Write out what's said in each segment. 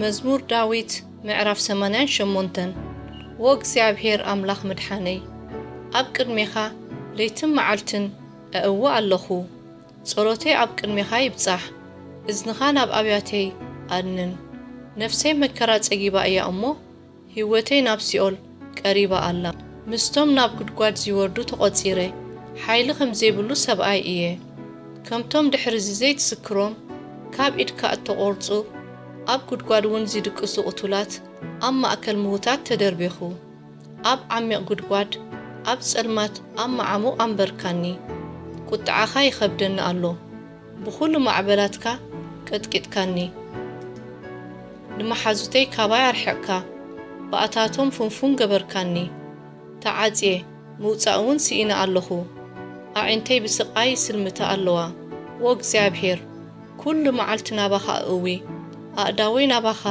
መዝሙር ዳዊት ምዕራፍ ሰማንያን ሸሞንተን። ዎ እግዚኣብሔር ኣምላኽ ምድሓነይ፣ ኣብ ቅድሜኻ ለይትን መዓልትን እእዊ ኣለኹ። ጸሎተይ ኣብ ቅድሜኻ ይብጻሕ፣ እዝንኻ ናብ ኣብያተይ ኣድንን። ነፍሰይ መከራ ጸጊባ እያ እሞ፣ ህይወተይ ናብ ሲኦል ቀሪባ ኣላ። ምስቶም ናብ ጉድጓድ ዚወርዱ ተቖጺረ፣ ሓይሊ ከም ዘይብሉ ሰብኣይ እየ። ከምቶም ድሕርዚ ዘይትስክሮም፣ ካብ ኢድካ እተቖርጹ፣ ኣብ ጉድጓድ እውን ዚድቅሱ ቅቱላት፣ ኣብ ማእከል ምዉታት ተደርቤኹ። ኣብ ዓሚቕ ጉድጓድ፣ ኣብ ጸልማት፣ ኣብ መዓሙቕ ኣንበርካኒ። ቁጥዓኻ ይኸብደኒ ኣሎ፣ ብኹሉ ማዕበላትካ ቀጥቂጥካኒ። ንመሓዙተይ ካባይ ኣርሒቕካ፣ ባእታቶም ፍንፉን ገበርካኒ። ተዓጽየ፣ ምውጻእ እውን ስኢነ ኣለኹ። ኣዒንተይ ብስቓይ ይስልምታ ኣለዋ። ዎ እግዚኣብሔር፣ ኩሉ መዓልቲ ናባኻ እእዊ፣ ኣእዳወይ ናባኻ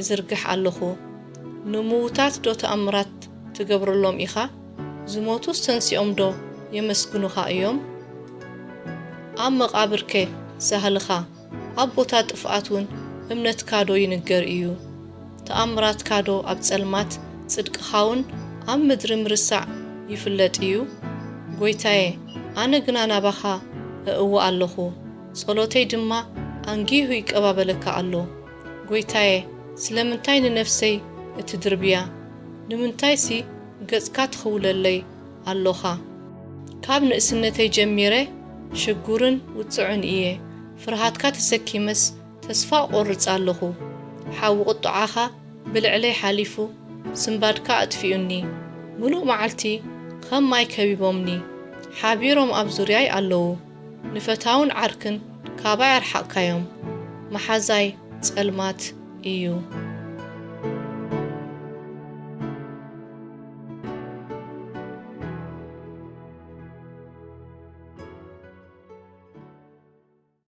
እዝርግሕ ኣለኹ። ንምዉታት ዶ ተኣምራት ትገብረሎም ኢኻ? ዝሞቱስ ተንሲኦም ዶ የመስግኑኻ እዮም? ኣብ መቓብርከ ሳህልኻ፣ ኣብ ቦታ ጥፍኣት እውን እምነትካ ዶ ይንገር እዩ? ተኣምራትካ ዶ ኣብ ጸልማት፣ ጽድቅኻ እውን ኣብ ምድሪ ምርሳዕ ይፍለጥ እዩ? ጐይታየ፣ ኣነ ግና ናባኻ እእዊ ኣለኹ፣ ጸሎተይ ድማ ኣንጊሁ ይቀባበለካ ኣሎ። ጐይታየ፣ ስለምንታይ ንነፍሰይ እትድርብያ? ንምንታይሲ ገጽካ ትኽውለለይ ኣሎኻ? ካብ ንእስነተይ ጀሚረ ሽጉርን ውጽዑን እየ። ፍርሃትካ ተሰኪመስ ተስፋ እቖርጽ ኣለኹ። ሓዊ ቁጥዓኻ ብልዕለይ ሓሊፉ፣ ስንባድካ ኣጥፊኡኒ። ምሉእ መዓልቲ ኸም ማይ ከቢቦምኒ፣ ሓቢሮም ኣብ ዙርያይ ኣለዉ። ንፈታውን ዓርክን ካባይ ኣርሓቕካዮም። መሓዛይ ጸልማት እዩ።